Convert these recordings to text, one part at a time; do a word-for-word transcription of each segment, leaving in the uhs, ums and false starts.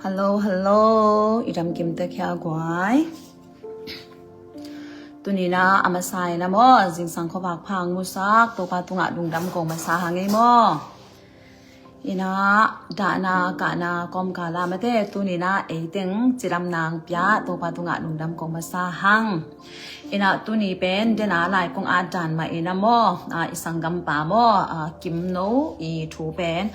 Hello, hello. I dam kim tek hia guai? Tuni na a masa in a maw, zingsang khuavak pha hong musak Topa tungah lungdam kong masa hang ei maw? Ina dahna kahna kawmkal ah mate, tuni na ei teng cidamna hong pia Topa tungah lungdam kong masa hang. Ina tuni pen dena lai kong at dan mah in a maw, a, i sanggampa maw, a, Kimno i thu pen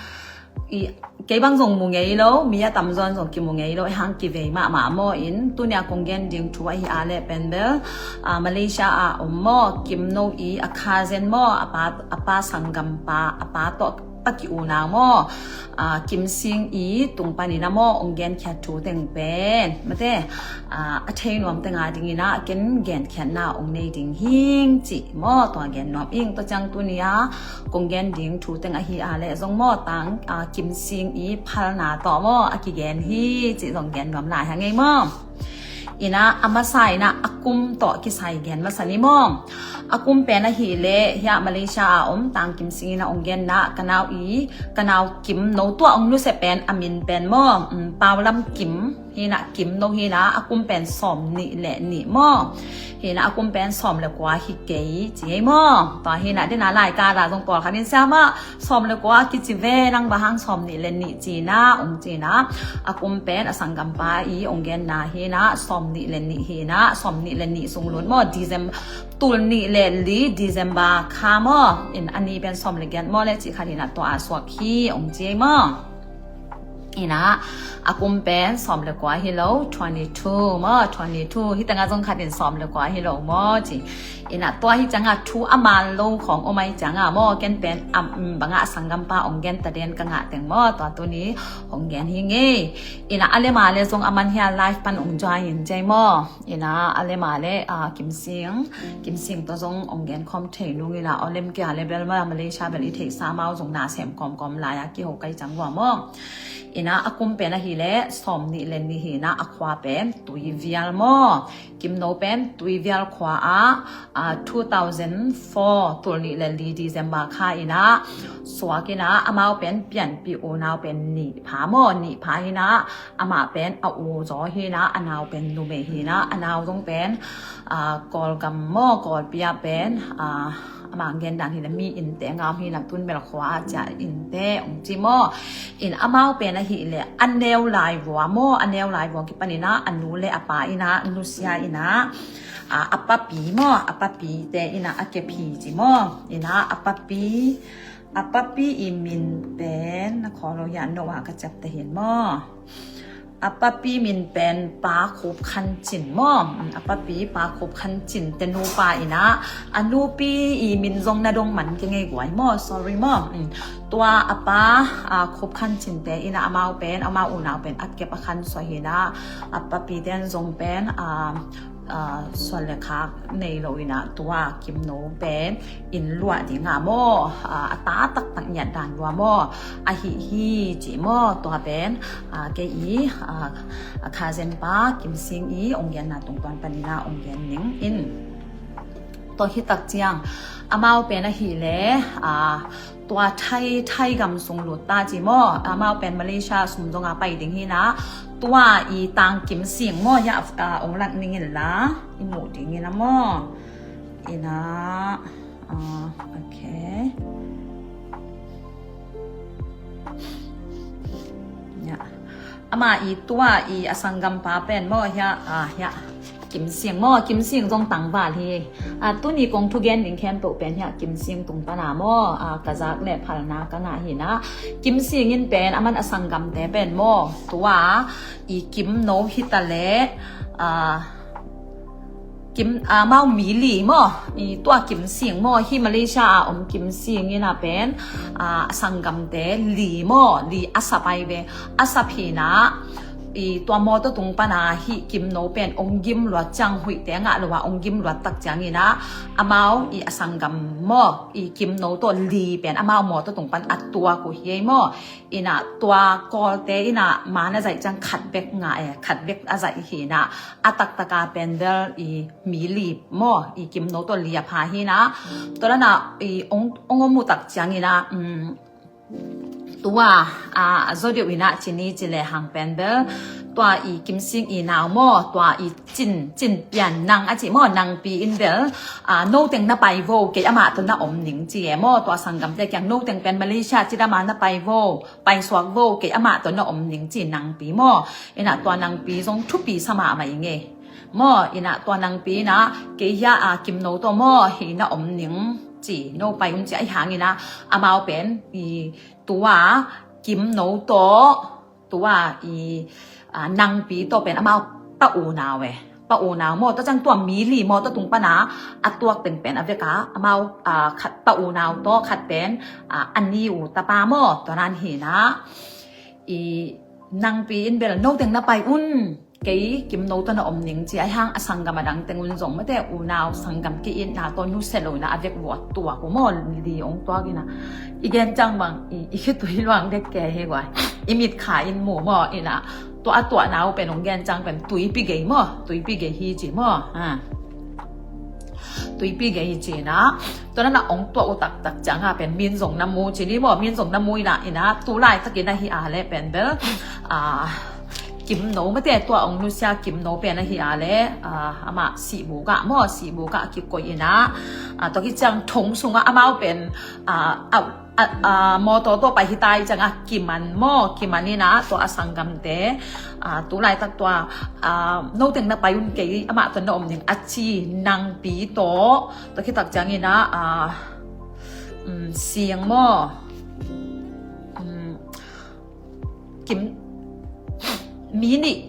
i, kei bang zong mu ngei lo, mi a tamzaw in zong kimu ngei lo, i hang kivei mahmah maw in, tuni a kong gen ding thu ahi a leh pen bel, a, Malaysia a om maw, Kimno i a cousin maw, a pa, a pa sanggampa, a pa tawh a ki-unau maw, a, Kimsing i tung panin a maw, hong genkhiat thu teng pen mate, a, a thei nuam teng a dingin a ken genkhiatna hong nei ding hing cih maw, tua gen nuam ing. Tua ciang tuni a kong gen ding thu teng ahi a leh zong maw, tang, a, Kimsing i phalna tawh maw a kigen hi cih zong gen nuam lai hang ei maw? Ina a masa ina a kum tawh kisai gen masa ni maw? A kum pen ahi leh hia Malaysia a om tang Kimsing ina hong genna, ka nau i, ka nau Kimno, tua hong nusia pen a min pen maw, um, Paulam Kim hina, Kimno hina, a kum pen sawm nih le nih maw? Hina a kum pen sawm le kua hi kei ci ei maw? Tua hina dena lai kala zong pawlkhat in siama sawm le kua kici ve, nang bang hang sawm nih le nih cina, hong cina. A kum pen a sanggampa i hong genna hina, sawm nih le nih hina, sawm nih le nih sung lut maw, December, tul nih le li December kha maw, in a ni pen sawm le giat maw le cih khat hina, tua a suak hi hong ci ei maw? Ina a kum pen sawm le kua hi lo, twenty two maw, twenty two. Hi tengah zong khat in sawm le kua hi lo maw ci. Ina tua hi ciangah thu a man lo khawng om ai ciangah maw, ken pen am, um, bangah a sanggampa hong gen ta den ka ngah teng maw, tua tuni hong gen hi ngei. Ina a lem a le zong a man hia live pan hong join in ci ei maw? Ina a lem a le, a, Kimsing, Kimsing tawh zong hong gen khawm thei nung ina, a lem kia le bel ma Malaysia bel i theihsa mau zong na sem kawmkawm lai a kiho kai ciang vua maw? Ina a kum pen ahi leh sawm nih le nih hina, a khua pen Tuivial maw? Kimno pen Tuivial khua ah, a, two thousand four tul nih le li December kha ina suak ina, amau pen pianpih unau pen nih pha maw, nih pha hina, amah pen a u zaw hina, a nau pen numei hina, a nau zong pen, a, Kawlgam maw, Kawlpi ah pen, a, amah gen dan hina mi innte ngam hina, tun mel khua a cia innte hong ci maw? In amau pen ahi leh a neu lai vua maw, a neu lai vua kipan ina a nu le a pa ina nusia ina, a, a papi maw, a papite ina a kep hi ci maw? Ina a papi, a papi i min pen na khaw lo hia, no a ka ciap ta hin maw? A papi min pen Pa Khup Khan Cin maw? A papi Pa Khup Khan Cin te nupa ina, a nupi i min zong na dong man kei ngei guai maw, sorry maw. Tua a pa, a, Khup Khan Cin te ina amau pen, amau unau pen a kep a khan suah hina, a papi ten zong pen, a, a, suan le khak nei lo ina, tua Kimno pen inn luah dingah maw, a, a ta taktak ngiat dan lua maw, ahi hi ci maw? Tua pen, a, kei i, a, a cousin pa Kimsing i hong genna tungtawn panina hong gen ning in. Tua hi tak ciang amau pen ahi leh, a, tua Thai, Thai gam sung lut ta ci maw? Amau pen Malaysia sum zong a pai ding hina, tua i tang Kimsing maw, hia, a, hong lak ning in la i muh ding ina maw? Ina, a, ok. Ya. Ama i tua i a sanggampa pen maw, hia, a, hia. Kimsing maw, Kimsing zong tangval hi. A, tuni kong thugen ding khempeuh pen hia Kimsing tung pana maw, a, ka zak le phalna ka ngah hina. Kimsing in pen aman a sanggamte pen maw, tua i Kimno hi ta le, a, Kim, a, amau mi li maw, i tua Kimsing maw, hi Malaysia a om Kimsing ina pen, a, a sanggamte li maw, li a sap ai ve, a sap hina, i tua mawtaw tung pana hi Kimno pen ong gim luat ciang, huihte ngah lo a ong gim luat tak ciang ina, amau i a sanggam maw, i Kimno tawh li pen amau mawtaw tung pan a tuak uh hi ei maw? Ina tua Kawlte ina man a zaih ciang khat bek ngah e, khat bek a zaih hi ina, a taktaka pen bel i mi li maw, i Kimno tawh li a pha hi ina, tua dana i ong, ong om uh tak ciang ina, um, tua a, a zaw deuh inah ci ni ci le hang pen bel, tua i Kimsing i nau maw, tua i Cin, Cin Pian Nang a ci maw, Nangpi in bel, a, noteng na pai vo, kei amah tawh na om ning ci e maw, tua sanggamte kiang noteng pen Malaysia cidam a na pai vo, paisuak vo, kei amah tawh na om ning ci Nangpi maw. Inah tua Nangpi zong thupi sa mahmah i ngei maw. Inah tua Nangpi inah kei hia a Kimno tawh maw hi na om ning ci, no pai un ci ahi hang inah amau pen i tua Kimno tawh tua i, a, Nangpi tawh pen amau pa unau e. Pa unau maw, tua ciang tua mi li maw, tua tung pana a tuak teng pen a vek a amau, a, khat pa unau tawh khat pen, a, a ni u tapa maw, tua nan hi inah i Nangpi in bel noteng na pai un, kei Kimno tawh na om ning ci ahi hang a sanggam a dang teng un zong mate unau sanggam ki-itna tawh nusia lo inah a vek vuat tuak uh maw, li ong tuak inah i gen ciang bang i, i khitui luang dek ke hi guai, i mit kha in mu maw. Inah tua a tuahna uh pen ong gen ciang pen tuipi gei maw, tuipi gei hi ci maw. Ha. Tuipi gei hi ci inah tua nanah ong tuah uh taktak ciang a pen min zong na mu ci ni maw, min zong na mu inah, inah tu laitak inah hi a le pen bel, a, Kimno mate tua ong nusia Kimno pen ahi a le, a, amah Sihbugah maw, Sihbugah kikoih inah, a, tua khit ciang thong sungah amau pen, a, a, a, a, mawtaw tawh pai hi tai ciang a kiman maw, kiman inah tua a sanggamte, a, tu laitak tua, a, noteng na pai un kei amah tawh na om ning a ci Nangpi tawh, tua khit tak ciang inah, a, um, Siang maw, um, Kim, mi nih,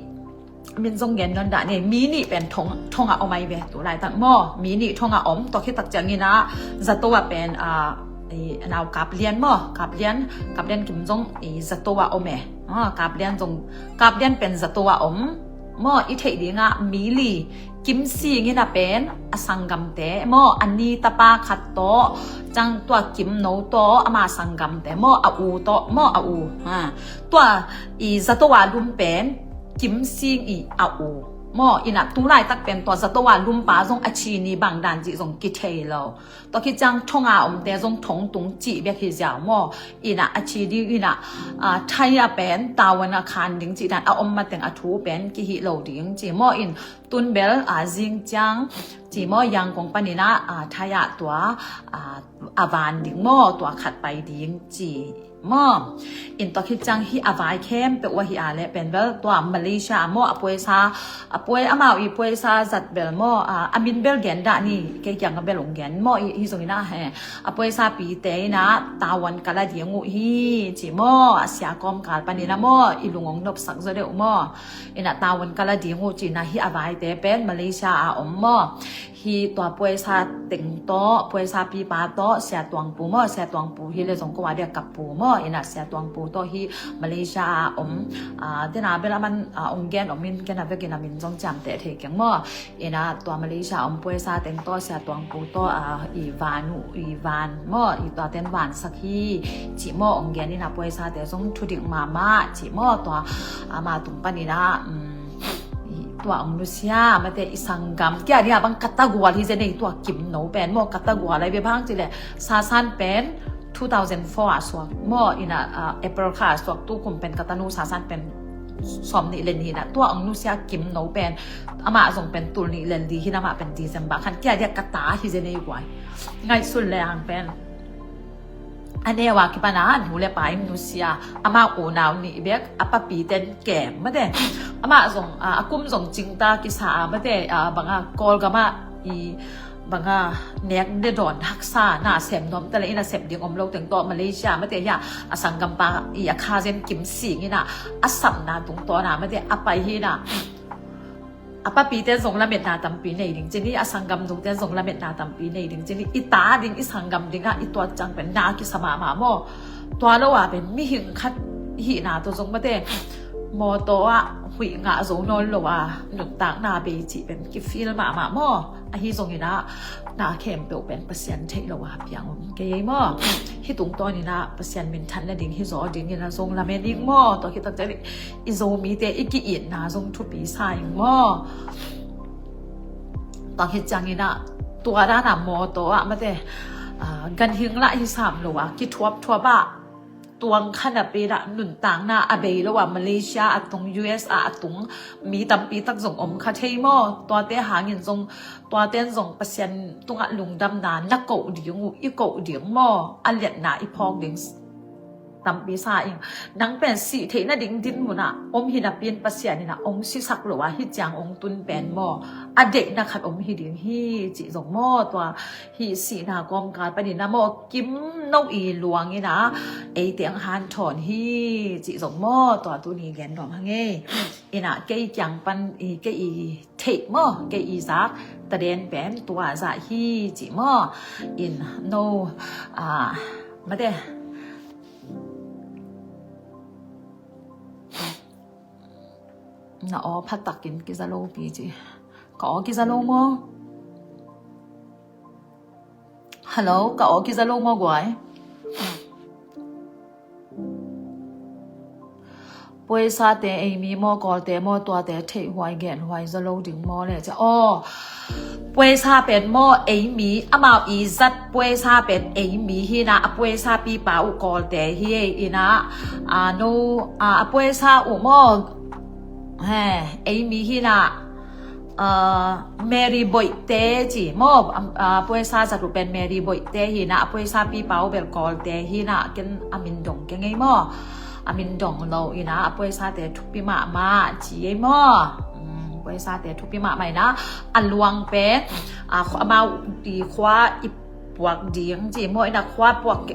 min zong gen non dah ni, mi nih pen thong, thong a om ai ve tu laitak maw, mi nih thong a om, tua khit tak ciang inah zato a pen, a, i, nau Kaplian maw, Kaplian, Kaplian Kim zong i zato a om e. A, Kaplian zong, Kaplian pen zato a om maw, i theih dingah mi li, Kimsing inah pen a sanggamte maw, a ni tapa khat tawh, ciang tua Kimno tawh ama sanggamte maw, a u tawh maw, a u. Ha. Tua i zato a lum pen Kimsing i a u maw. Inah tu laitak pen tua zato a lumpa zong a ci ni bang dan cih zong kithei lo. Tua khit ciang thong a omte zong thong tung cih bek hi ziau maw. Inah a ci ding inah, a, Thai a pen tavuan a khan ding cih dan a om mateng a thu pen kihih lo ding ci maw. In tun bel, a, zing ciang ci maw, Yangon pan inah, a, Thai ah tua, a, a van ding maw, tua khat pai ding ci maw. In tua khit ciang hih a vai khempeuh uh ahi a le pen bel tua Malaysia ah maw, a puaisa, a puai, amau i puaisa zat bel maw, a, a min bel gen dah ni, kei kiang a bel ong gen maw, i, hi zong inah he, a puaisa pite inah tavuan ka la ding uh hi ci maw, a sia kawmkal pan inah maw, i lung ong nopsak zaw deuh maw. Inah tavuan ka la ding uh ci inah hih a vaite pen Malaysia a om maw. Hih tua puaisa teng tawh, puaisa pipa tawh, Sia Tuang Pu maw, Sia Tuang Pu hi le zong ko a dia ka pu maw, inah Sia Tuang Pu tawh hih Malaysia a om, a, dena bel a man, a, ong gen om in ken a vekin a min zong ciamteh thei keng maw. Inah tua Malaysia a om puaisa teng tawh, Sia Tuang Pu tawh, a, i van uh, i van maw, i tua ten vansak hi ci maw, ong gen inah puaisate zong thudik mahmah ci maw, tua, a, ama tung pan inah, um, i tua ong nusia mate i sanggam kia dia bang kata gual hi zen ei tua Kimno pen maw, kata gual ai bia bang ci le Sasan pen two thousand four a suak maw, inah, a, April kha a suak, tu kum pen ka tanu Sasan pen sawm nih le nih inah tua ong nusia Kimno pen amah zong pen tul nih le li hi inah amah pen December khan kia dia kata hi zen ei guai. Ngaihsun le ang pen a neu a kipan a nu le pa in nusia, amau unau nih bek, a papi ten kem mate. Amah zong, a, a kum zong cingta kisa a mate, a, banga Kawlgam ah i banga nek ne dawn haksa na sem nuam ta le inah sep ding om lo teng tawh Malaysia mate hia a sanggampa i a kha zen Kimsing inah a sapna tungtawn a mate a pai hi inah a papite zong lametna tampi nei ding ci ni, a sanggam zongte zong lametna tampi nei ding ci ni, i ta ding, i sanggam dingah i tuat ciang pen na kisa mahmah maw. Tua lo a pen mihing khat hihna tawh zong mate mawtaw ah huih ngah zo nawn lo a nuntakna bei cih pen kifil mahmah maw. Ahi zong inah na khempeuh pen Pasian theih lo a piang om kei ei maw. Hih tungtawn inah Pasian minthan nading hi zaw ding inah zong lamen ing maw. Tua khit tak ciang i Zomite i ki-itna zong thupi sa ing maw. Tua khit ciang inah tua dan a mawtaw ah mate, a, ganhing lah hi sam lo a kithuapthuap ah tuang kha napi dah nuntakna a bei lo a Malaysia a tung, U S a a tung mi tampi tak zong om kha thei maw? Tuate hangin zong, tuaten zong Pasian tungah lungdamna na koh ding uh, i koh ding maw? A liatna i phawk ding tampi sa ing. Nang pen sih theih nading dinmun ah om hi napi in Pasian in ah ong sisak lo a hih ciang ong tun pen maw? A deihna khat om hi ding hi cih zong maw? Tua hih sihna kawmkal panin ah maw, kim no i luang in ah eite ang hanthawn hi cih zong maw? Tua tuni gen nuam hang ei. In ah kei kiang pan i, kei i theih maw, kei i zak taden pen tua zah hi cih maw? In no, ah, mate, na aw phatak in kiza lo pi ci. Ka aw kiza lo maw? Hello, ka aw kiza lo maw guai? Puaisate ei mi maw, Kawlte maw, tuate theih huai gen huai zaw lo ding maw le cia? Aw, puaisa pen maw ei mi, amau i zat puaisa pen ei mi hi na, a puaisa pipa uh Kawlte hi ei in ah, a no, a, a puaisa uh maw, he, ei mi hi na, a, Mary Boihte ci maw, a, a, puaisa zat uh pen Mary Boihte hi na, a puaisa pipa uh bel Kawlte hi na, ken a min dong keng ei maw? A min dong lo in ah, a puaisate thupi mahmah ci ei maw? Mm, puaisate thupi mahmah in ah, a luang pen, a, khua, amau i khua i puak ding ci maw? In ah khua puak ke,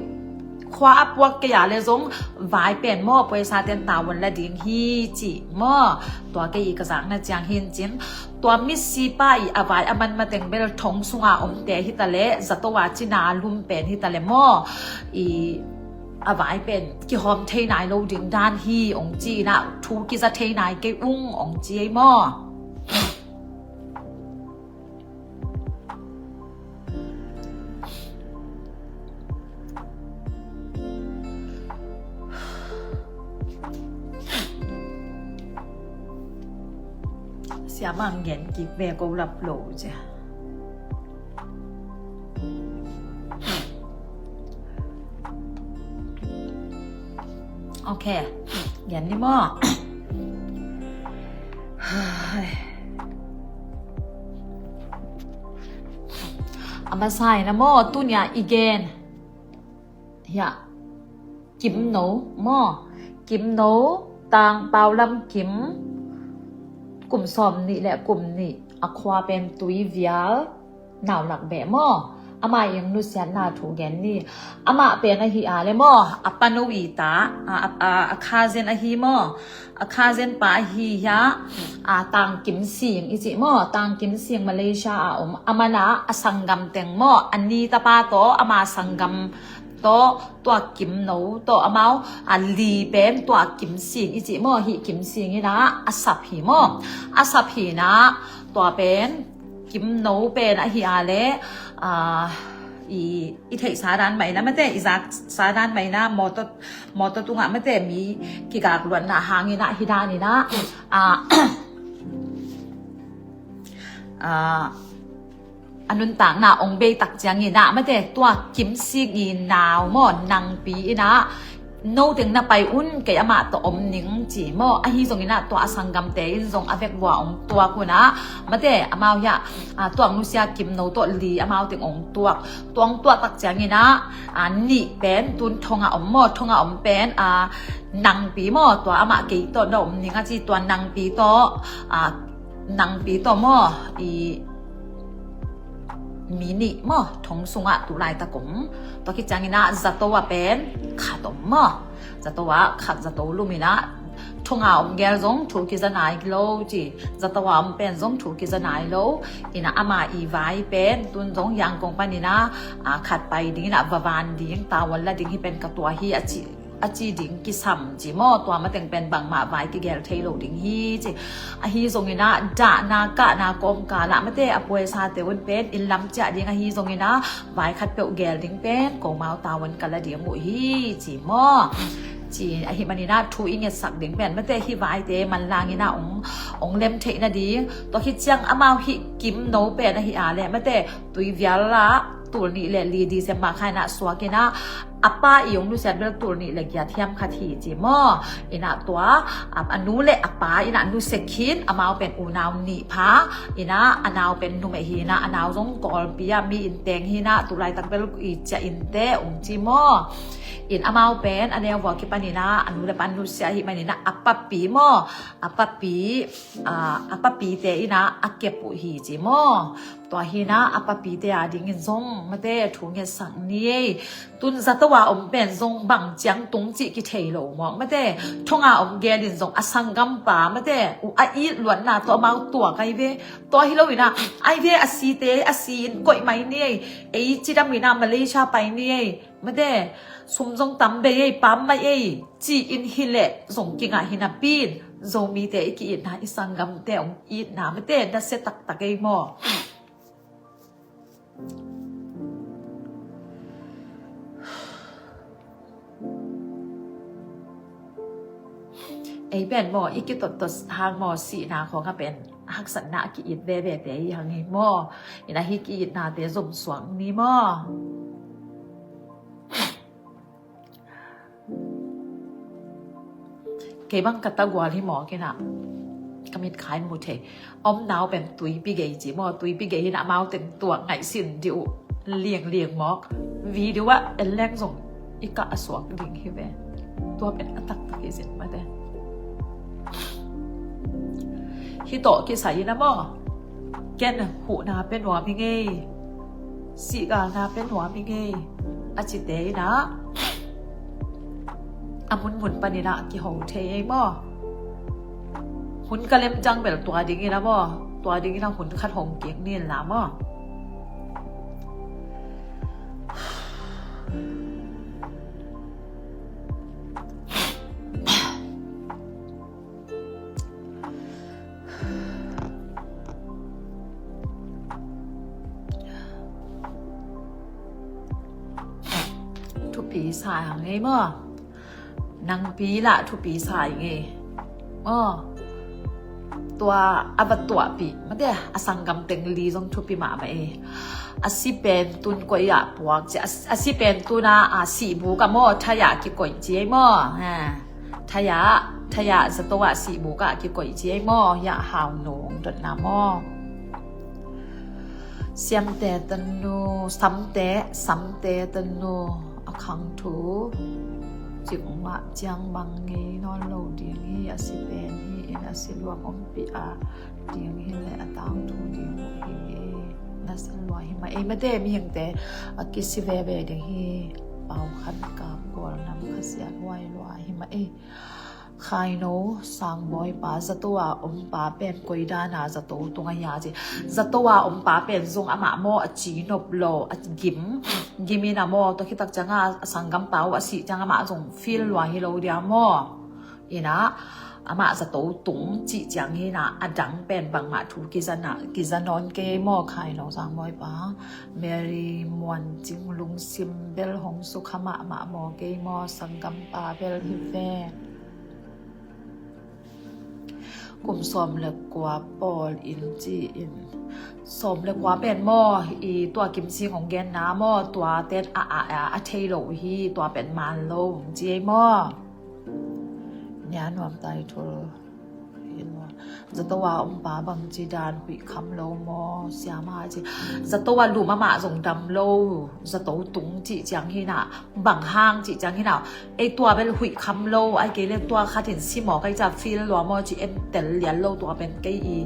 khua a puak kei a le zong vai pen maw, puaisaten tavuan la ding hi ci maw? Tua kei i ka zakna ciang hin cin. Tua misipa i a vai a man mateng bel thong sunga omte hi ta le, zato a cina lum pen hi ta le maw? I a vai pen kihawm thei nai lo ding dan hi ong ci in ah, thu kiza thei nai kei ung ong ci ei maw? Siamang gen kik ve ko lap lo cia. Ok. Gen ni maw? A masa in ah maw, tunia i gen hiah Kimno maw? Kimno, Tang Paulam Kim, kum sawm nih le kum nih, a khua pen Tuivial, Naulak beh maw? Amah ing nusiatna thu gen ni. Amah pen ahi a le maw, a pano i ta, a, a, a, a cousin ahi maw? A cousin pa ahi hiah, a, Tang Kim Sing i cih maw? Tang Kim Sing Malaysia a om. Amah in ah a sanggam teng maw, a ni tapa tawh, ama sanggam tawh, tua Kimno tawh amau, a, li pen tua Kim Sing i cih maw? Hih Kim Sing in ah a sap hi maw? A sap hi in ah, tua pen Kimno pen ahi a le, a, i, i theih sa dan mah in ah mate, i zak sa dan mah in ah, mawtaw, mawtaw tungah mate, mi kigak luatna hang in ah hi dan in ah, a, a, a nuntakna ong bei tak ciangin ah mate, tua Kim Sing i nau maw, Nangpi in ah, no teng na pai un, kei amah tawh om ning ci maw? Ahi zongin ah tua a sanggamte in zong a vekvua ong tuak un ah mate, amau hiah, a, tua nusia Kimno tawh li amau teng ong tuak. Tua ong tuak tak ciangin ah, a, nih pen tun thong a om maw, thong a om pen, a, Nangpi maw, tua amah kei tawh na om ning a ci, tua Nangpi tawh, a, Nangpi tawh maw, i, mi nih maw, thong sungah tu laitak om. Tua khit ciangin ah zato ah pen khat om maw? Zato ah khat, zato lum in ah thong a om gel zong thu kiza nai lo ci. Zato a om pen zong thu kiza nai lo. In ah ama i vai pen tun zong Yangon panin ah, a, khat pai ding in ah va van ding, tavuan la ding hi pen ka tua hi a ci, a ci ding kisam ci maw? Tua mateng pen bangmah vai kigel thei lo ding hi ci. Ahi zongin ah dahna kahna kawmkal ah mate, a puaisate un pen inn lam ciah ding ahi zongin ah vai khat peuh gel ding pen komau tavuan ka la ding uh hi ci maw? Ci ahi manin ah thu i ngetsak ding pen mate, hih vaite manlang in ah ong, ong lem theih nading. Tua khit ciang amau hih Kimno pen ahi a le mate, Tuivial ah tul nih le li December kha in ah suak in ah, a pa i hong nusiat bel tul nih le giat hiam khat hi ci maw. Inah tua a, a nu le a pa inah nusia khin, amau pen unau nih pha. Inah a nau pen numei hi inah, a nau zong Kawlpi ah mi inn teng hi inah, tulaitak bel i ciah inn te ung ci maw. In amau pen a neu vua kipan inah a nu le pa nusia hi man inah a papi maw, a papi, a, a papite inah a kep uh hi ci maw. Tua hi inah a papite a dingin zong mate thu ngetsak ni ei. Tun zato a om pen zong bang ciang tung cih kithei lo mawk mate. Thong a om gelin zong a sanggampa mate uh a it luatna tawh amau tuak ai ve. Tua hi lo inah ai ve, a site a si in koih mai ni ei. Ei cidam inah Malaysia pai ni ei. Mate, sum zong tam bei ei, pam mai ei, ci-in hileh zong kingah hi napi-in, Zomite i ki-itna, i sanggamte hong itna mate nasia taktak ei maw. Ei pen maw, i kitottot hang maw, sihna khawng a pen haksatna a ki-it vevete i hang hi maw. Inah hih ki-itnate zomsuak ni maw. Kei bang ka tagual hi mawk inah ka mitkha in mu thei. Omna uh pen tuipi gei ci maw, tuipi gei hi inah amau teng tuak ngaihsin dih uh liangliang mawk. Video ah en leng zong i kah a suak ding hi ve. Tua pen a taktak hi zin mate. Hih tawh kisai inah maw, ken huhna pia nuam hi ngei, sihgalna pia nuam hi ngei a cite inah a munmun pan inah kiho thei ei maw. Hun ka lem ciang bel tua ding inah maw, tua ding inah hun khat hong kik ni inla maw. Thupi sa hang ei maw. Nangpi lah thupi sa i ngei maw. Tua a va tuahpih mate, a sanggam teng li zong thupi mahmah ei. A si pen tun koi ah puak ci, a si pen tun a, a sihbuk ah maw, thai ah kikoih ci ei maw. Thai ah, thai ah zato ah sihbuk ah kikoih ci ei maw. Hiah Hau Nu dotna maw. Siamte tanu, Samte, Samte tanu a khang thu cik ngah ciang bang ngei nawn lo ding hi. A si pen hi in a si luang ompih a ding hi le a tangthu ding uh hi. Na sa lua hi mah ei mate, mihingte a kisi veve ding hi. Pau Khan Kap Gual Nam Khasiat Huai lua hi mah ei. Khaino Sangbawipa, zato a ompa pen koi dana zato tung a hia ci. Zato a ompa pen zong amah maw a ci nop lo, a gim, gim in a maw, tua khitak cianga a sanggampa uh a sih ciang amah zong feel lua hi lo dia maw. Inah amah zato tung cih ciang hi inah a dang pen bangmah thu kiza nawn kei maw. Khaino Sangbawipa, Mary Muan Cing Lungsim bel hong sukha mahmah maw kei maw, sanggampa bel hi ve. Kum sawm le kua pawl in ci-in, sawm le kua pen maw, i tua Kim Sing hong genna maw, tua ten a, a, a, a thei lo uh hi, tua pen man lo ci ei maw. Nia nuam tai thul. Zato a ompa bangci dan huih kham lo maw, siama ci. Zato a lum amah zong dam lo, zato tung cih ciang hi inah bang hang cih ciang hi inah, ei tua bel huih kham lo, ai kei le tua khat in si maw, kei ca feel lua maw ci en tel lian lo, tua pen kei i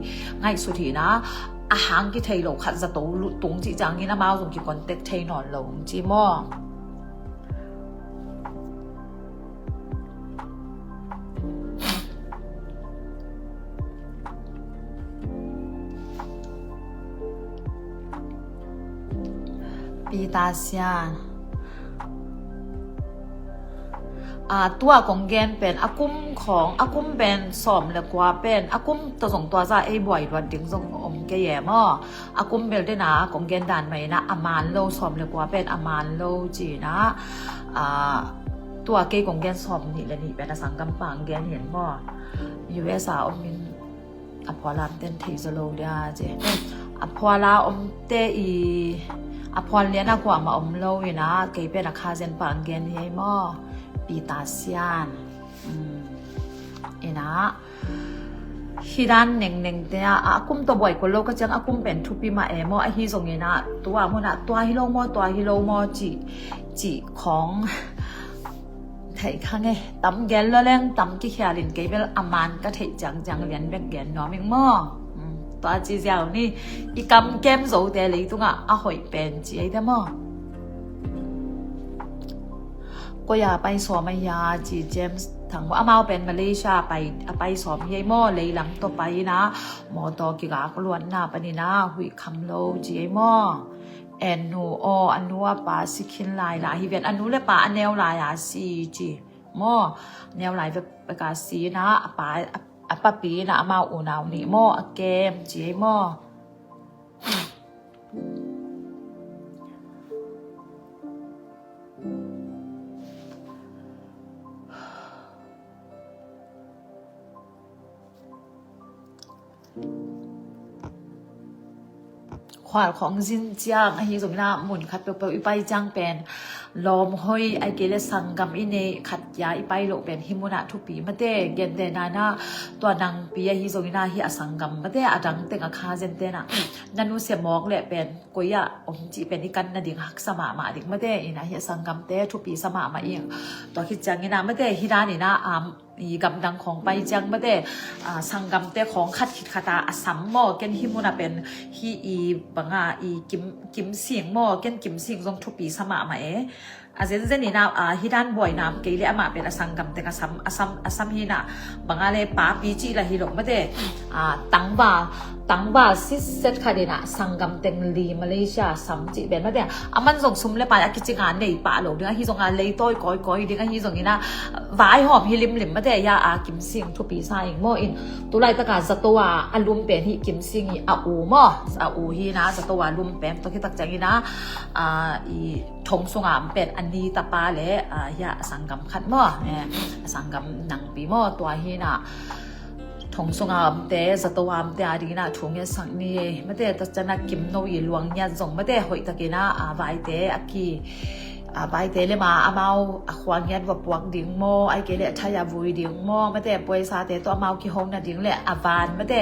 ngaihsut hi inah, a hang kithei lo khat zato lut tung cih ciang hi inah amau zong ki contact thei nawn lo ci maw. Peter Sian. A, tua kong gen pen a kum khawng, a kum pen sawm le kua pen, a kum tawh zong tua za ei buai luat ding zong om kei e maw. A kum bel dena kong gen dan mah inah a man lo, sawm le kua pen a man lo ci inah. A, tua kei kong gen sawm nih le nih pen a sanggampa hong gen hi in maw. U S a om in a phualam ten thei zaw lo dia ci. A phuala omte i, A phuan lian a kuamah om lo ina, kei pen a kha zen pang gen hi ei maw? Peter Sian. Ina, hih dan nengneng te ah, a kum tawh buai kul lo ka ciang a kum pen thupi mah e maw? Ahi zong ina, tua munah tua hi lo maw, tua hi lo maw, cih, cih khawng theih kha nge, tam gen lo leng tam kikhial in kei bel a man ka theih ciangciang lian bek gen nuam ing maw? Tua ci ziau ni, i kam kem zote leitungah a hoih pen ci ei te maw? Koi a pai sawm a hia ci James Thang maw? Amau pen Malaysia a pai, a pai sawm hi ei maw? Leilam tawh pai ina, mawtaw kigak luatna panina huih kham lo ci ei maw? En nu aw, a nu a pa si khin lai la hi ven, a nu le pa a neu lai a si ci maw? Neu lai vek vek a si ina, a pa, a, a papi ina amau unau nih maw? A kem ci ei maw? Khual khawng zin ciang ahi zongin ah mun khat peuhpeuh i pai ciang pen lawm hoih ai kei le sanggam i neih khat kia i pai loh pen hih munah thupi mate. Gente nana tua nangpi ahi zongin ah hih a sanggam mate, a dang teng a kha zen tenah na nusia mawk leh pen koi ah om cih pen i kan nading haksa mahmah ding mate. Ina hih a sanggamte thupi sa mahmah ing. Tua khit ciangin ah mate, hih danin ah, um, i gamdang khawng pai ciang mate, ah, sanggamte khawng khat khit khat a, a sam maw, ken hih munah pen hih i banga i kim, kim sing maw, ken kim sing zong thupi sa mahmah e. A zenzen ina, ah, hih dan buai nam kei le amah pen a sanggam teng a sam, a sam, a sam hi ina, banga le papi cih la hi lo mate, ah, tangval, tangval sitset khat ina sanggam teng li Malaysia a sam cih pen mate. Aman zong sum le pai a kicing a nei pah lo ding ahi zong a, leitawi kawikawi ding ahi zongin ah vaihawm hi limlim mate. Hia a kim sing thupi sa ing maw? In tulaitaka zato a a lum pen hih kim sing i a u maw? A u hi ina zato a lum pen tua khit tak ciangin ah, ah, i thong sunga om pen a ni tapa le, ah, hia a sanggam khat maw? Eh, a sanggam nangpi maw? Tua hi ina thong sunga omte, zato a omte a dingin ah thu ngetsak ni ei mate. Tua ciangin ah kim no i luang ngiat zong mate, hoih takin ah, ah, vaite a ki, ah, vaite le ma amau a khua ngiat va puak ding maw, ai kei le thai a vui ding maw mate, puaisate tawh amau kihona ding le a van mate,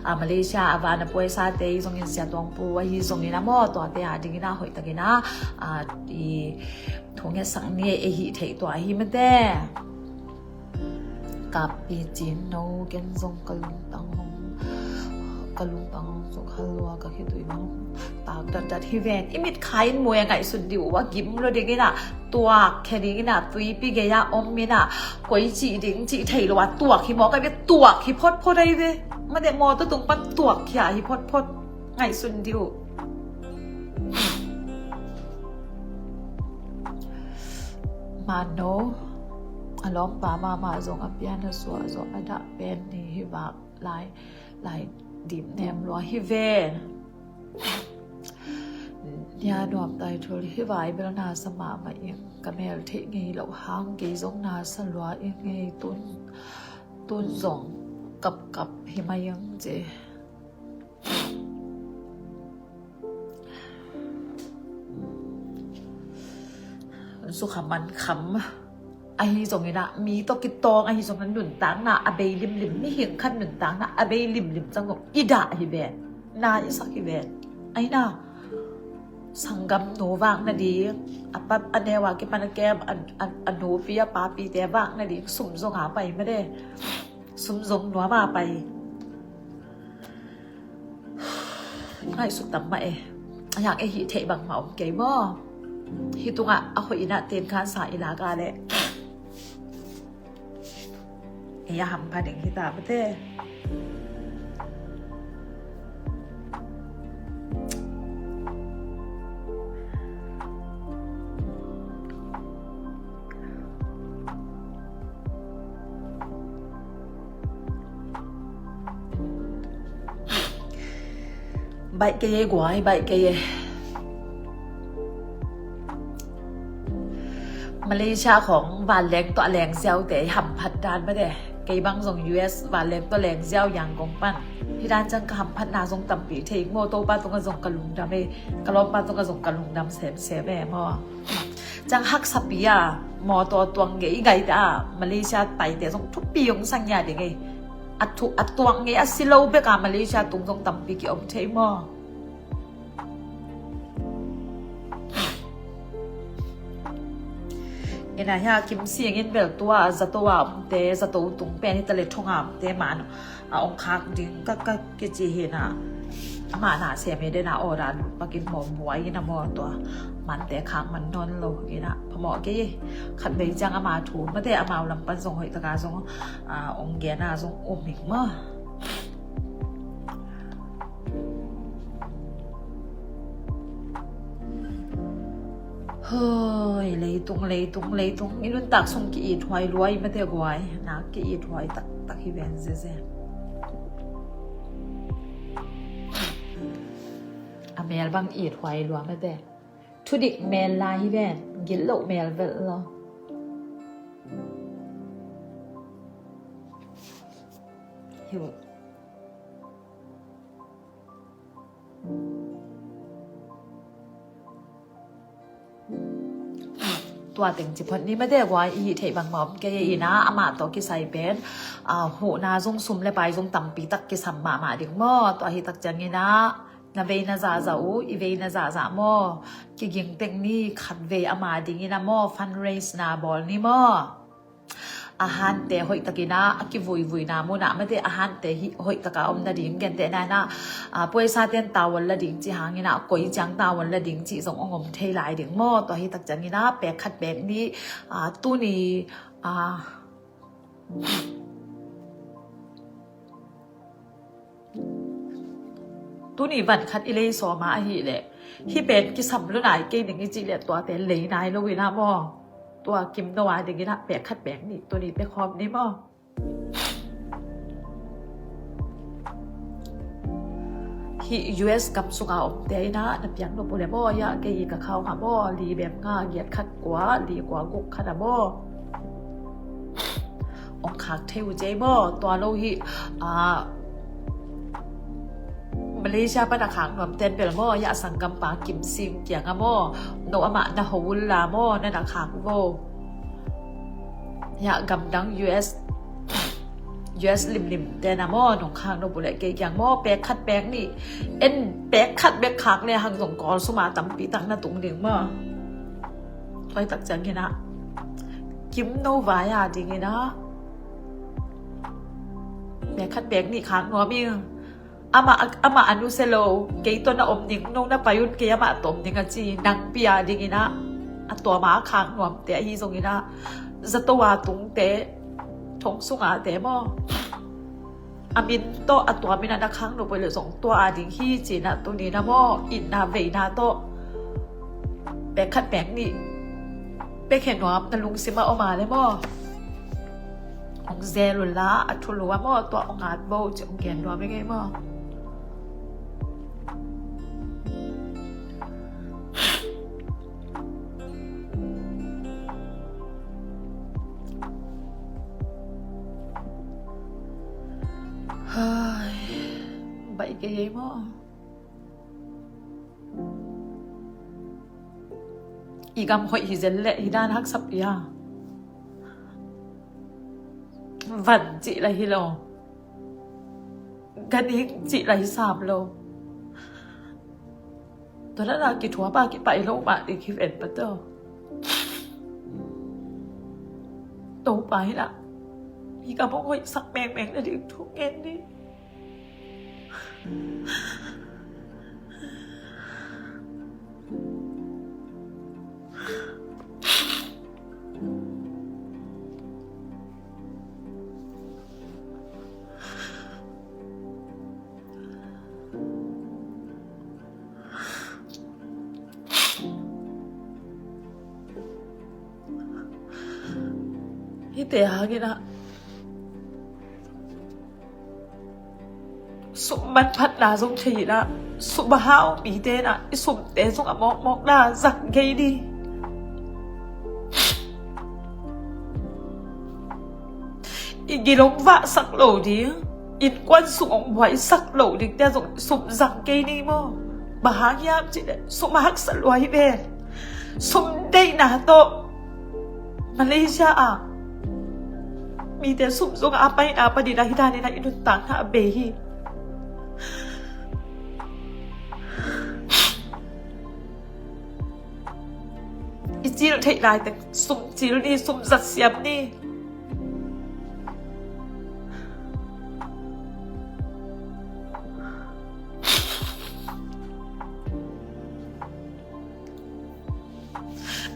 ah, Malaysia a van a puaisate i zongin Sia Tuang Pu ahi zongin ah maw, tuate a dingin ah hoih takin ah, ah, i thu ngetsak ni ei, hih theih tua hi mate. Kapi cin no, ken zong ka lungtang hong, ka lungtang hong suk halua ka khitui bang hong tak datdat hi ven. I mit kha in muai a ngaihsut diu a gim lo ding ina, tuak khe ding ina, tuipi gei a om ina, koi cih ding cih thei lo a tuak hi mawk ai ve, tuak hi photphot ai ve. Mate mawtaw tung pan tuak khia hi photphot. Ngaihsun dih uh. Mano a lawmpa mahmah zong a pian a suah zawh a dah pen ni hi vak lai, lai dim nem lua hi ve. Nia nuam tai thul hi vai bel nasa mahmah ing, ka mel theih ngei loh hang kei zong nasa lua ing ei, tun, tun zong kapkap hi mai ing ci. Zukha man kham ahi zongin ah, mi tawh kitawng ahi zongin ah, nuntakna a bei limlim, mihing khat nuntakna a bei limlim cang zong i dah hi ven, na i sak hi ven. Aina sanggam nu vak nading, a pa, a neu a kipan a kem, a, a, a nupi a papite vak nading sum zong a pai made. Sum zong nuam a pai. Ngaihsut tam mah e. A hiang e, hih theih bangmah om kei maw? Hih tungah a hoih inah tenkhansa i lak a leh ei a hampha ding hita mate. Baih kei e guai, baih kei e. Malaysia khong vanleng tawh a leng ziaute hamphat dan mate. Kei bang zong U S vanleng tawh leng ziau Yangon pan. Hih dan ciang ka hamphatna zong tampi thei maw, Topa tungah zong ka lungdam e, ka lawmpa tungah zong ka lungdam semsem e maw. Ciang haksapi a mawtaw tuang ngei i gaite a Malaysia paite zong thupi hong sang ia ding e. A thu a tuang ngei a si lo bek a Malaysia tung zong tampi kiom thei maw. Ina hia Kim Sing in bel tua zato a omte, zato tung pen hita le thong a omte man a ong khak ding ka ka kici hina. Ama na sem hi dena order pakin mawm buai ina maw tua. Mante khak man nawn lo ina phamawh kei. Khat vei ciang ama thu mate amau lam pan zong hoih taka zong a ong gen a zong um hing maw. Hoi, leitung, leitung, leitung. I nuntak sung ki-it huai lua i mate guai. Na ki-it huai taktak hi ven zeze. A mel bang it huai lua mate. Thudik mel lai hi ven. Gil loh mel velh lo. Hi uh. Tua teng ci phot ni mate guai i hih theih bangmah om kei ina amah tawh kisai pen, a, huhna zong sum le pai zong tampi tak kisam mahmah ding maw. Tua hi tak ciang ina na vei na zahzah uh, i vei na zahzah maw. Kiging teng ni khat vei ama ding ina maw, fundraise na bawl ni maw. A hante hoih takin a, a kivuivuina munah mate a hante hi hoih taka om nading, gentehna ina, a, puaisaten tavuan la ding cih hangin a, koi ciang tavuan la ding cih zong ong om thei lai ding maw. Tua hi tak ciangin a, pek khat pek nih, a, tuni, a, tuni van khat i lei sawma ahih leh hih pen kisam lu nai kei ning i cih leh tuate lei nai lo ina maw. Tua kim no a dingin a pek khat pek nih tuni pek khawm ni maw. Hih U S gam sunga omte ina na piak nop uh le maw, ia kei i ka khau nga maw, li bem nga giat khat kua, li kua guk khat a maw. Ong khak thei uh cei maw, tua lo hi, a, Malaysia pan a khak nuam ten bel maw, ia a sanggampa Kim Sing kiang a maw, no amah na ho ul la maw, na na khak vo. Ia gamdang U S, U S limlim ten a maw, nong khak nop uh le kei kiang maw, pek khat pek nih, en pek khat bek khak le hang zong kawl suma tampi tak na tung ding maw. Tua hi tak ciangin a kim no vai a dingin a pek khat pek nih khak nuam ing. Amah, amah a nusia lo, kei tawh na om ding, no na pai un kei amah tawh om ding a ci, nang pi a dingin a, a tuama a khak nuamte ahi zongin a, zato a tungte, thong sunga te maw. A min tawh a tuamin a na khak nop uh le zong tua a ding hi ci-in a tuni na maw, itna veina tawh pek khat pek nih pek he nuam na lungsim a om a le maw. Ong zel uh la a thulu a maw, tua ong at bo ci ong gen nuam i ngei maw. Hai, baih kei ei maw. I gam hoih hi zel leh hi dan haksap ia. Van cih la hi lo. Ganhing cih la hi sam lo. Tua na na kithuapa kipaih lo mah ding hi ven pa tawh. Topa hi lah. Hi ka mong hoih sak mengmeng na ding thu ngen ni. Hihte hangin ah sum manphatna zong thei in ah, sum a hau mite in ah i sumte zong a mawkmawkna zang kei ni. I Gil hong vahsak lo ding, innkuan sum hong buaisak lo dingte zong sum zang kei ni maw. Bang hang hiam cih leh sum a haksa lua hi ve. Sum deihna tawh Malaysia ah mite sum zong a paina panin ah hih danin ah i nuntakna a bei hi. I cil theih lai teng sum cil ni, sum zat siam ni.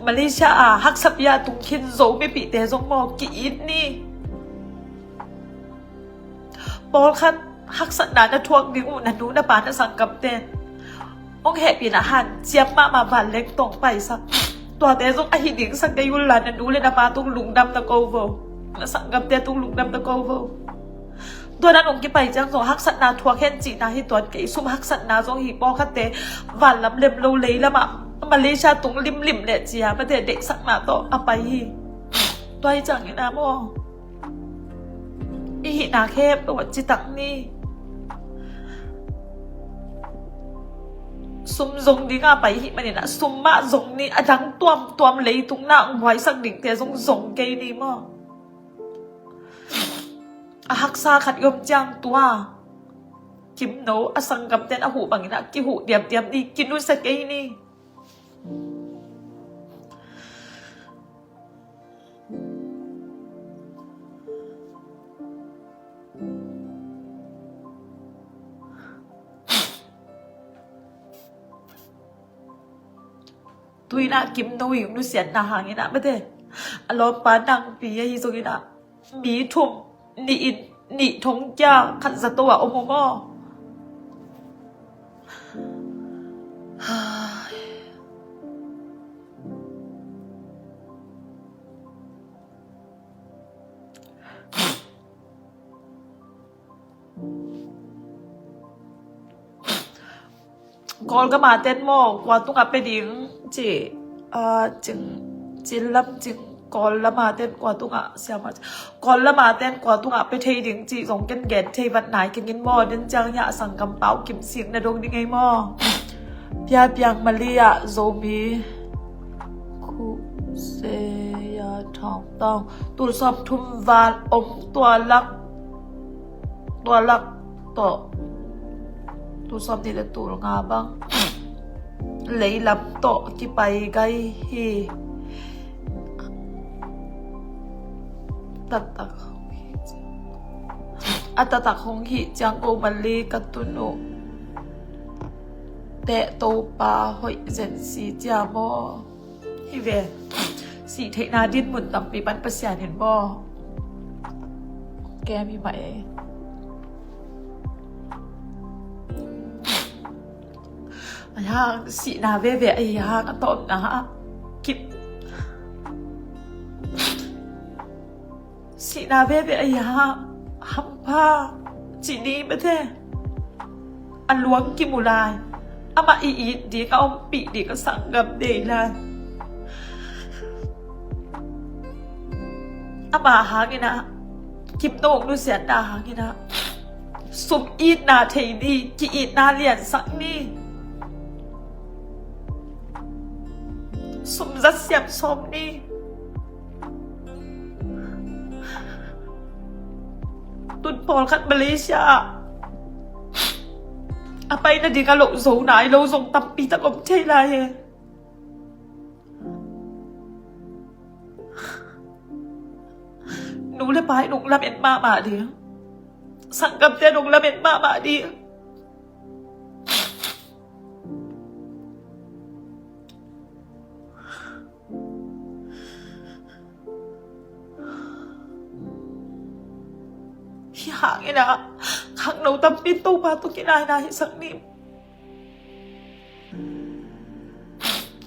Malaysia ah haksa pi-a tung khin Zo mipihte zong maw, ki-it ni. Pawlkhat haksatna na thuak ding uh na nu na pa na sanggamte hong hehpihna hanciam mahmah vanleng tawh paisak. Tuate zong ahi ding sa kei un la, na nu le na pa tung lungdam na ko vo. Na sanggamte tung lungdam na ko vo. Tua dan hong kipai ciang zong haksatna thuak hen cihna hi tuan, kei sum haksatna zong hi. Pawlkhatte vanlam lem lo, leilamah Malaysia tung limlim leh cia mate deihsakna tawh a pai hi. Tua hi ciangin ah maw, i hihna khempeuh ah citak ni. Sum zong ding a pai hih manin ah sum mah zong ni, a dang tuamtuam leitung na hong buaisak dingte zong zong kei ni maw. A haksa khat i om ciang tua Kimno a sanggamten a huh bangin ah kihuh diamdiam ni, kinusia kei ni. Tu-in ah Kimno i nusiatna hangin ah mate, a lawmpa nangpi ahi zongin ah mi thum, nih in, nih thong kia khat zato a om uh maw. Kawlgam a ten maw, kua tungah pe ding ci, a, cing, cin lam cing, Kawlgam a ten kua tungah, siama, Kawlgam a ten kua tungah pe thei ding ci zong ken gen thei vat nai keng in maw, den ciang hiah a sanggam Pau Kim Sing na dong ding ei maw. Pia Piang Malia Zomi Khu Seya Thawng Tawng, tul sawm thum val om tua lak, tua lak tawh, tul sawm nih le tul nga bang leilam tawh kipai gai hi. Taktak hong hih ciang, a taktak hong hih ciang ko Mali ka tun uh teh Topa hoih zen si cia maw. Hi ve. Sih theihna dinmun tampi pan Pasian in maw kem hi mah e. Ahi hang sihna veve ahi hang a tawpna ah kip. Sihna veve ahi hang hampha ci ni mate. A luang kimu lai. Amah i it ding, a ompih ding a sanggam nei lai. Ama hangin ah, Kimno nusiatna hangin ah, sum itna thei ni, ki-itna liansak ni. Sum zat siam sawm ni. Tun pawlkhat Malaysia ah a pai nading a loh zo nai lo zong tampi tak om thei lai hi. Nu le pa in hong lamen mahmah ding. Sanggamte in hong lamen mahmah ding. Hih hangin ah khangno tampi in Topa tawh kinaina hisak ni.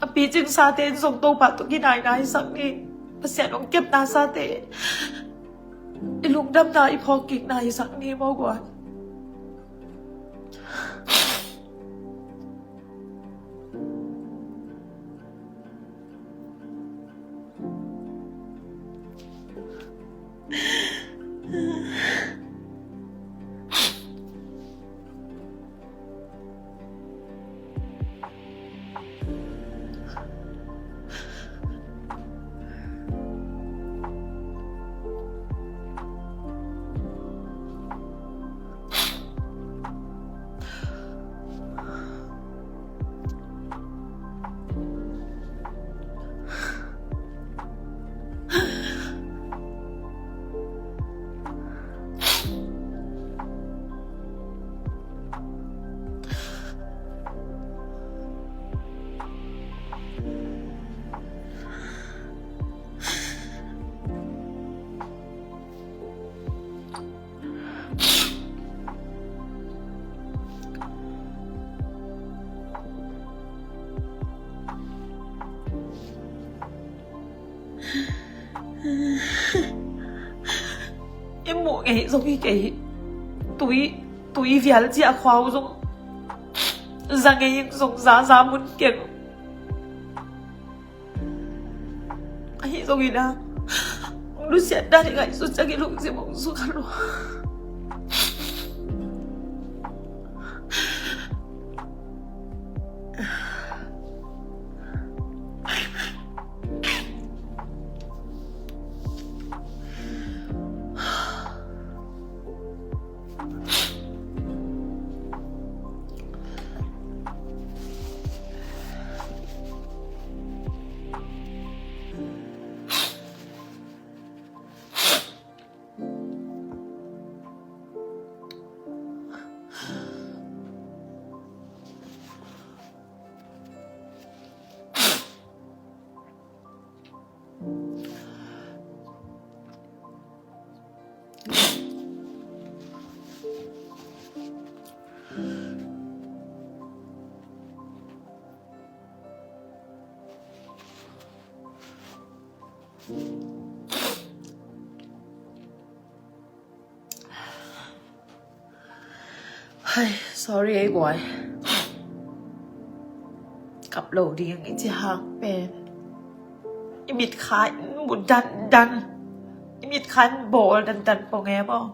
A picing sate in zong Topa tawh kinaina hisak ni. Pasian hong kepna sate i lungdamna i phawkkikna hisak ni maw guan. I muh ngei zong hi kei hi. Tui, tui vial ciah khua uh zong za ngei in zong za za mun keng. Ahi zongin ah nusiat dan i ngaihsut ciang i lungsim hong sukha lua. Hai, sorry ei guai. Kap lo ding i ci hang pen i mitkha in mu dandan, i mitkha in bawl dandan pong e maw?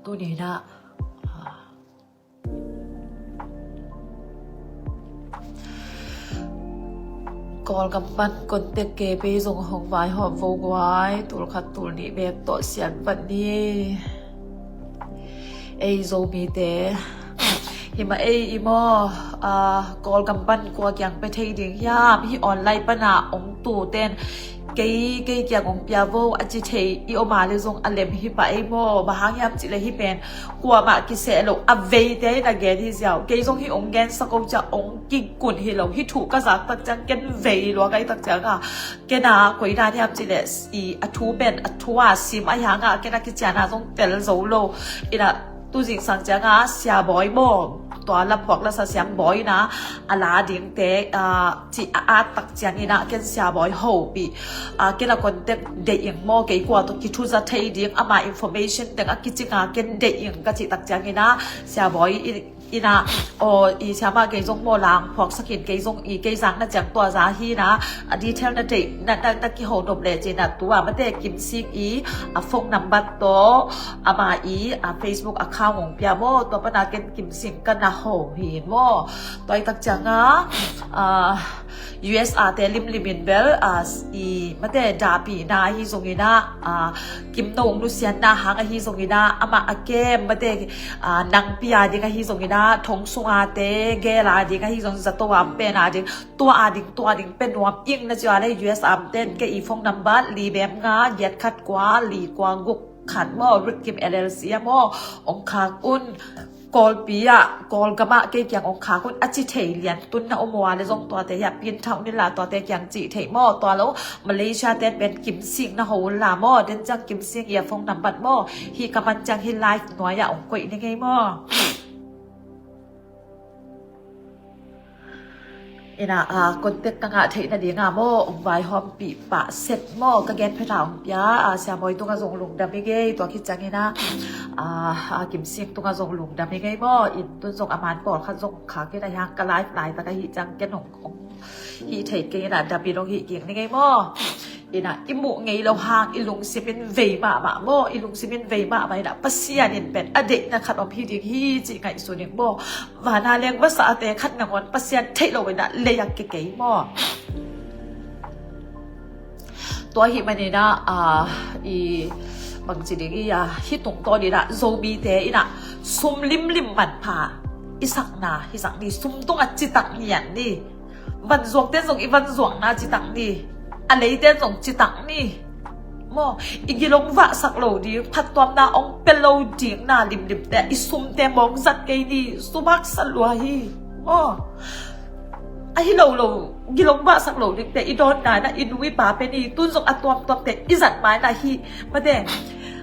Tuni-in ah, ah, Kawlgam pan contact kei pei zong hong vaihawm vo guai, tul khat tul nih bek tawh sian vat ni. Ei Zomite hi mah ei i maw, ah, Kawlgam pan kua kiang pia thei ding hiam? Hih online pana ong tu ten kei, kei kiang ong pia vo a ci thei i om a le zong a lem hi pah ei maw. Bang hang hiam cih leh hih pen kuamah kiseh lo a veite in a gen hi ziau. Kei zong hih ong gensak o ciang ong kikun hi lo. Hih thu ka zak tak ciang ken vei lua ka hih tak ciang a, ken a koi dan hiam cih leh i a thu pen a thu a sim a hi hang a, ken a kician a zong tel zo lo. Ina tu zingsang ciang a Sia Bawi maw, tua lamphuak lasa Siam Bawi ina a la dingte, ah, ci a at tak ciangin ah ken Sia Bawi hopih, ah, ken a contact deih ing maw, kei kua tawh kithuza thei ding, ama information teng a kicing a ken deih ing ka cih tak ciangin ah Sia Bawi i, ina, aw, i Siama kei zong maw lang phuaksak in, kei zong i kei zang na ciang tua za hi na, a detail na deih na, na, na kiho nop le cin a tua mate Kim Sing i a phone number tawh ama i a Facebook account ong pia maw, tua pana ken Kim Sing ka na ho hi maw. Tua i tak ciang a, ah, U S A te limlim in bel, ah, i mate dahpihna ahi zongin ah, ah, Kim no ong nusiatna hang ahi zongin ah, amah a kem mate, ah, nangpi a ding ahi zongin ah, thong sung a te gel a ding ahi zong, zato a pen a ding, tua a ding, tua a ding pe nuam ing na ci a le U S A ten kei i phone number li bem nga giat khat kua li kua guk khat maw, Rit Kim L L C a maw, ong khak un. Kawlpi ah, Kawlgam ah kei kiang ong khak un a ci thei lian tun na om ua le zong tuate hiah pin thau ni la, tuate kiang cih thei maw. Tua lo Malaysia ten pen Kim Sing na ho un la maw, den ciang Kim Sing i a phone number maw, hih ka man ciang hih live nuai ah ong koih ni ngei maw. Ina, ah, contact ka ngah theih nading a maw, ong vaihawmpih pah set maw, ka gen phet a ong pia, ah, Sia Bawi tungah zong lungdam i ngei, tua khit ciangin ah, ah, ah, Kim Sing tungah zong lungdam i ngei maw, in tun zong a man pawlkhat zong khak in a hiang ka live laitak ahih ciang ken ong, ong hih theih kei in a dam in ong hih kik ni ngei maw. Ina, i muh ngei lo hang i lungsim in vei mahmah maw, i lungsim in vei mahmah ina Pasian in pen a deihna khat om hi ding hi cih ngaihsun ing maw. Vana leng vasate khat nangawn Pasian theih lo ina lei a kikei maw. Tua hih man ina, ah, i bangci ding i, ah, hih tungtawn ina Zomite ina sum limlim manpha i sakna hi zak ni, sum tungah citak ngian ni. Vanzuakte zong i vanzuakna citak ni, a leite zong citak ni. Maw, i gilong vahsak lo ding, phattuamna ong pia lo ding na limlimte, i sumte mawng zat kei ni, sum haksa lua hi. Maw, ahi lo lo, gilong vahsak lo dingte i dawnna inah i nu i pa pen hi. Tun zong a tuamtuamte i zat ma inah hi, mate,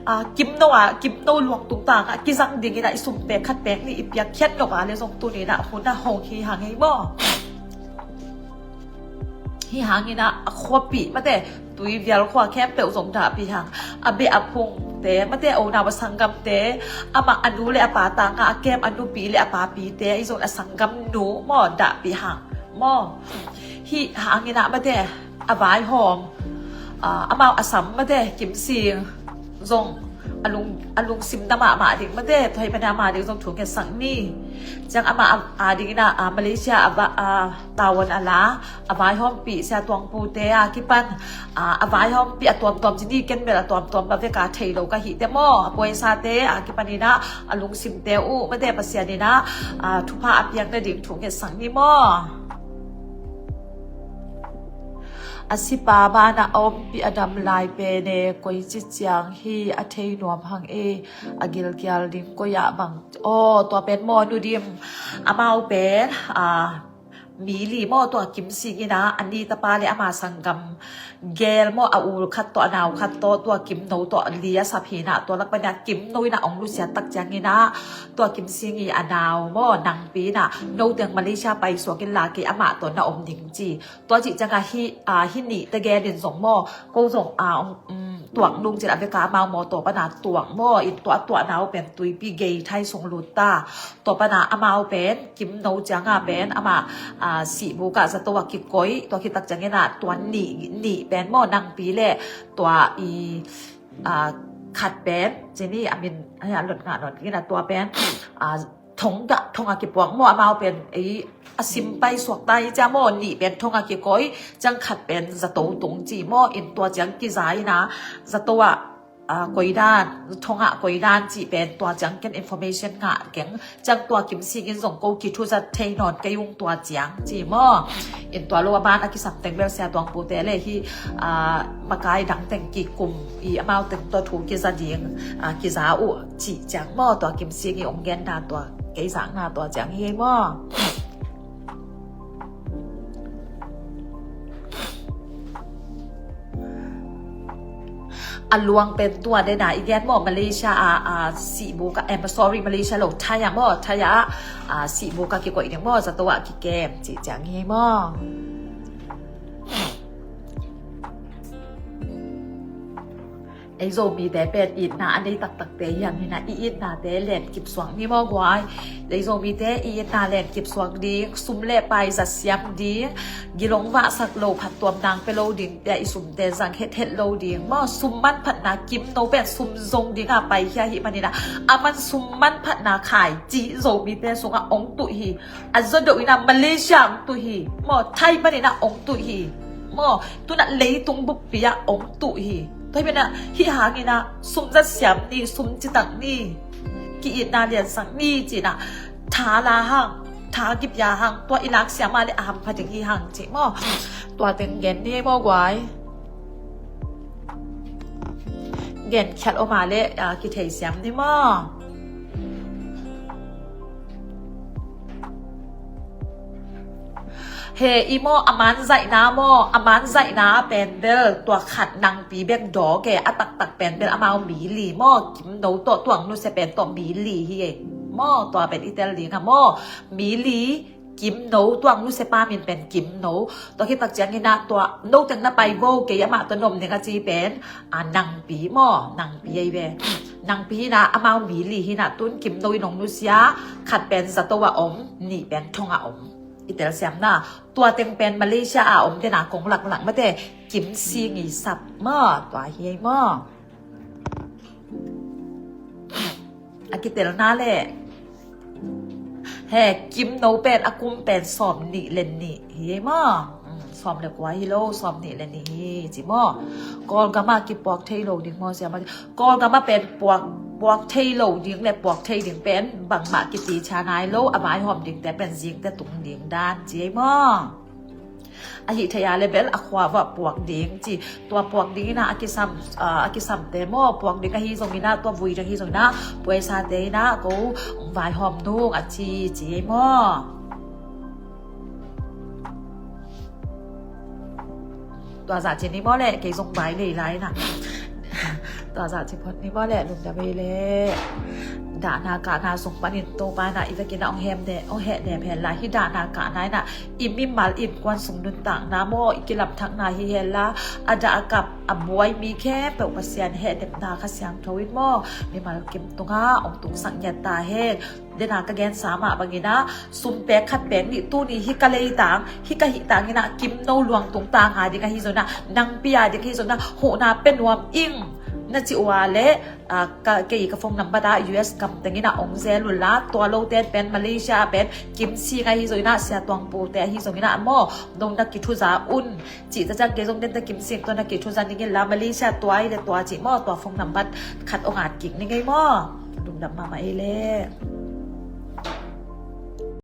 a, kimno a, kimno luang tungtang a kizang ding inah i sumte khat pek nih i piakkhiat nop a le zong tuni inah hun a hong hi hang hi maw? Hi hang inah a khuapi, mate, Tuivial khua khempeuh zong dahpih hang. A beh a phungte, mate, a unau a sanggamte, amah a nu le a pa tangah a kem a nupi le a papite, i zong a sanggamnu maw, dahpih hang maw? Hi hang inah, mate, a vaihawm, a, amau a sam, mate, Kimsing zong a lung, a lungsim na mahmah ding, mate, tua hi mah inah amah ding zong thu ngetsak ni. Ciang amah a, a ding inah, a, Malaysia a va, a, tavuan a la, a vaihawmpih Sia Tuang Pu te a kipan, a, a vaihawmpih a tuamtuam ci ni, ken bel a tuamtuam va vek a thei lo ka hihte maw, a puaisate a kipan inah a lungsimte uh, mate, Pasian inah, a, thupha a piak nading thu ngetsak ni maw? A sipa banah a ompih a dam lai pen e, koici ciang hi a thei nuam hang e, a gilkial ding koi ah bang? Aw, tua pen maw, Nu Dim, amau pen, a, mi li maw, tua Kimsing inah a ni tapa le ama sanggam gel maw, a u khat tawh a nau khat tawh, tua Kimno tawh li a sap hi inah, tua lak pan inah Kimno inah ong nusia tak ciang inah tua Kimsing i a nau maw, Nangpi inah, no teng Malaysia paisuak inla kei amah tawh na om ding ci. Tua cih ciangah hi, a, hi nih tegel in zong maw, ko zong, a, um, tuak nung cin a veka amau maw, tua pana tuak maw, in tua tuakna uh pen tuipi gei thai sung lut ta. Tua pana amau pen Kimno ciangah pen amah, a, Sihbuk ah zato ah kikoih, tua khit tak ciang inah tua nih, nih pen maw, Nangpi le tua i, a, khat pen, ci ni, a min, a, lot ngah nawn kik inah tua pen, a, thong gah, thong a kipuak maw, amau pen ei a sim paisuak ta hi cia maw, nih pen thong a kikoih, ciang khat pen zato tung ci maw, in tua ciang kiza inah zato ah, a, koih dan, thong ah koih dan cih pen tua ciang ken information ngah keng, ciang tua Kimsing in zong ko kithuzat thei nawn kei ung tua ciang ci maw. In tua lo a ban a kisam teng bel Sia Tuang Pu te le hi, a, makai dang teng kikum i amau teng tua thu kiza ding, a, kiza uh cih ciang maw, tua Kimsing i ong genna tua, kei zakna tua ciang hi maw? A luang pen tua dena i gen maw, Malaysia a, a, Sihbuk ah, em, sorry, Malaysia lo, Thai ah maw, Thai ah, a, Sihbuk ah kikoih ding maw, zato ah kikem cih ciang hi maw? Ei Zomite pen itna a nei taktakte hiam hi inah, i itnate len kipsuak ni maw guai. Ei Zomite i itna len kipsuak ding, sum le pai zat siam ding, gilong vahsak lo, phattuam nang pia lo dingte ah i sumte zang hethet lo ding maw. Sum manphatna, Kimno pen sum zong ding a paikhia hi man inah, a man sum manphatna khai cih Zomite sungah ong tuh hi. A zaw deuh inah Malaysia ong tuh hi maw, Thai pan inah ong tuh hi maw, tunah leitung buppi ah ong tuh hi. Tua hi mah inah hi hang inah sum zat siam ni, sum citak ni, ki-itna liansak ni ci inah tha la hang, tha kipia hang, tua i lak siam a le a hampha ding hi hang ci maw. Tua teng gen ni maw guai. Gen khiat om a le, a, kithei siam ni maw. He, i maw, a man zaihna maw, a man zaihna pen bel tua khat Nangpi bek dawk e, a taktak pen bel amau mi li maw, Kimno tawh tuang nusia pen tawh mi li hi e. Maw, tua pen i tel ding a maw, mi li, Kimno tuang nusia pa min pen Kimno. Tua khit tak ciang inah tua no teng na pai vo, kei amah tawh na om ding a ci pen, a, Nangpi maw, Nangpi ei ve. Nangpi hi inah amau mi li hi inah, tun Kimno in ong nusia, khat pen zato ah om, nih pen thong ah om. I telsiamna, tua teng pen Malaysia a om dena kong laklak mate, Kimsing i sap maw, tua hi ei maw. A kitelna le, he, Kimno pen a kum pen sawm nih le nih hi ei maw. Mm, sawm le kua hi lo, sawm nih le nih hi ci maw. Kawlgam ah kipuak thei lo ding maw, siama. Kawlgam ah pen puak, puak thei lo ding le puak thei ding pen bangmah kiti chia nai lo, a vaihawm dingte pen zingte tung ding dan ci ei maw. Ahi thei a le bel a khua vuah puak ding ci. Tua puak ding inah a kisam, a, a kisamte maw, puak ding ahi zong inah, tua vui ding ahi zong inah, puaisate inah ko vaihawm nung a ci ci ei maw. Tua zah ci ni maw leh, kei zong bai lei lai na. Tua zah ci phot ni maw leh, lungdam ei leh. Dahna kahna sung panin Topa in ah i vekin ah hong hem de, hong heh de hen la. Hih dahna kahna in ah i mimal innkuan sung nuntakna maw, i kilamthakna hi hen la, a dah a kap a buai mi khempeuh Pasian heh depna Kha Siangtho in maw, mimal kim tungah hong tungsak ngiat ta hen. Dena ka gensa mah bangin ah, sum pek khat pek nih tuni hih ka leitang, hih ka hihtang in ah kimno luang tungtang a ding ahi zongin ah, nangpi a ding ahi zongin ah, huhna pia nuam ing na ci uh a leh, ah, ka, kei ka phone number ah U S gam teng in ah hong zel un la, tua lote pen Malaysia pen Kim Sing ahi zongin ah, Sia Tuang Pu te ahi zongin ah maw, dong na kithuza un. Cih ta ciang kei zong den ta Kim Sing tawh na kithuza ning in la, Malaysia tua hi leh tua cih maw, tua phone number khat hong at kik ning ei maw. Lungdam mahmah ei leh.